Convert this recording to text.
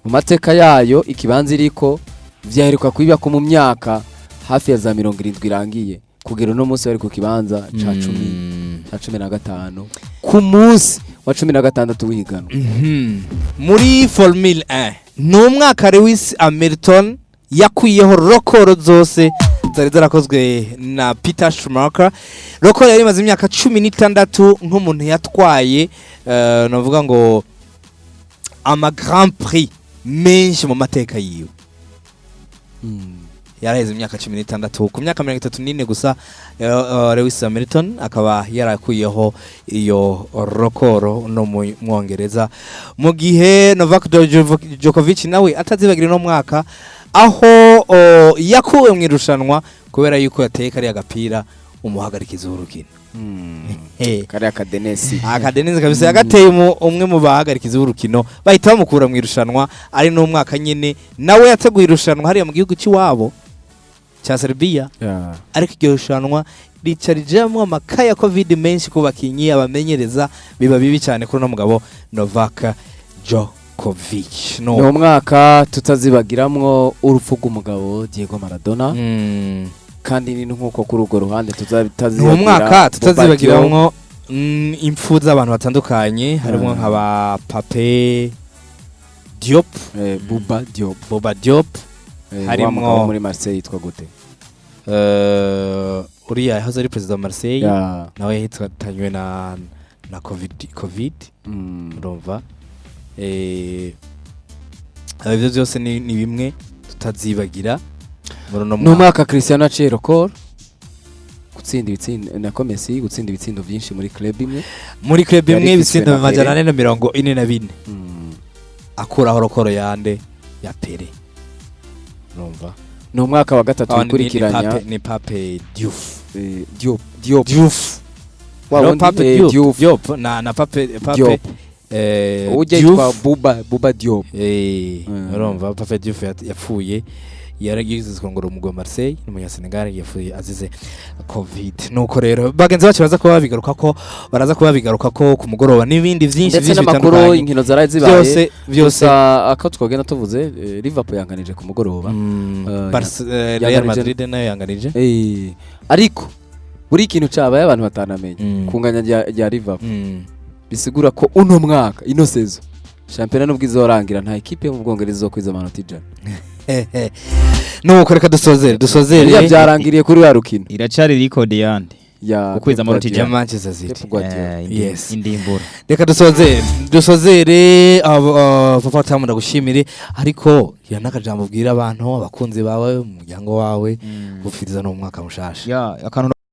Mu mateka yayo, ikibanza iriko vyaheruka kwibako mu myaka hafi ya za 70 irangiye. Kugera uno munsi bari ku kibanza ca 10, ca 15, ku munsi wa 16 w'ihiganwa. Muri Formule 1, ni umwaka Lewis Hamilton yakwiyeho record zose zari zarakozwe na Peter Schumacher, record yari imaze imyaka 16 nk'umuntu yatwaye, navuga ngo ama Grand Prix menshi mu mateka yiwe. Yaraheze imyaka 16, ku myaka 34 gusa, Lewis Hamilton akaba yarakuyeho iyo record no mu Mwongereza, mu gihe Novak Djokovic nawe atazibagira no mwaka aho yakuwe mu irushanwa kubera yuko yateye kariya gapira umuhagarikizi w'urukino. Kariya kadenesi. Akadenezi kabisa yagateye umwe mu bahagarikizi b'urukino, bahita bamukura mu irushanwa. Ari n'umwaka nyine nawe yateguye irushanwa hariya mu gihugu cy'iwabo cya Serbia, ariko iryo rushanwa rica rijamwo amakaye ya Covid menshi ku bakinyi, abamenyereza, biba bibi cyane kuri uno mugabo Novak Djokovic. Ni umwaka tutazibagiramwo urupfu rw'umugabo Diego Maradona, kandi ni nk'uko kuri urwo ruhande Ni tutazibagira umwaka tutazibagiramwo impfu z'abantu batandukanye, harimo nka ba Pape Diop. Buba Diop. Boba Diop. Wa mugabo wo muri Marseille yitwa gute? Uriya yahoze ari perezida wa Marseille, nawe yahitanywe na Covid. Urumva, ibyo byose ni bimwe tutazibagira muri uno Ni mwaka. umwaka Cristiano aciye record gutsinda ibitsindo, nako Messi gutsinda ibitsindo byinshi muri club imwe. Muri club Yari imwe, ifiswe ibitsindo na Pele. 444, akuraho record yande? Ya Pele, urumva. Ni umwaka wa gatatu Ah, wikurikiranya. Ni Pape Diouf. Diop, Diop. Diouf. Wa No, wundi, Pape Diouf. Diouf. Diop na Pape Diop. Ujya Diouf. yitwa Buba Diop. Urumva, Pape Diouf yapfuye, yaragize kurongora umugwi wa Marseille, ni umunyasenegal, yapfuye azize Covid. Nuko rero bagenzi bacu baza kuba bigaruka ko baraza kuba bigaruka ko ku mugoroba n'ibindi byinshi Ndetse byinshi n'amakuru bitandukanye. inkino zaraye zibaye Byose byose. Gusa ako twagenda tuvuze, Liverpool yanganije ku mugoroba. Real yanganije. Madrid nayo yanganije. Ariko buri kintu cabaye abantu batanamenye, kunganya rya Liverpool bisigura ko uno mwaka, ino saison, shampiyona nubwo izorangira, nta ekipe yo mu Bwongereza izokwiza amanota 100. Nuko reka dusozere. Biriya byarangiriye kuri ya rukino. Iracari record yandi ya gukwiza Pep amanota Guardiola. Ya 100. Manchester City. Pep Guardiola. Yes. Indimbura. Reka dusozere. Papa Tamu, ndagushimire, ariko gira n'akajambo ubwira abantu, abakunzi bawe, umuryango wawe, gufiriza n'umwaka mushasha. Ya, akantu.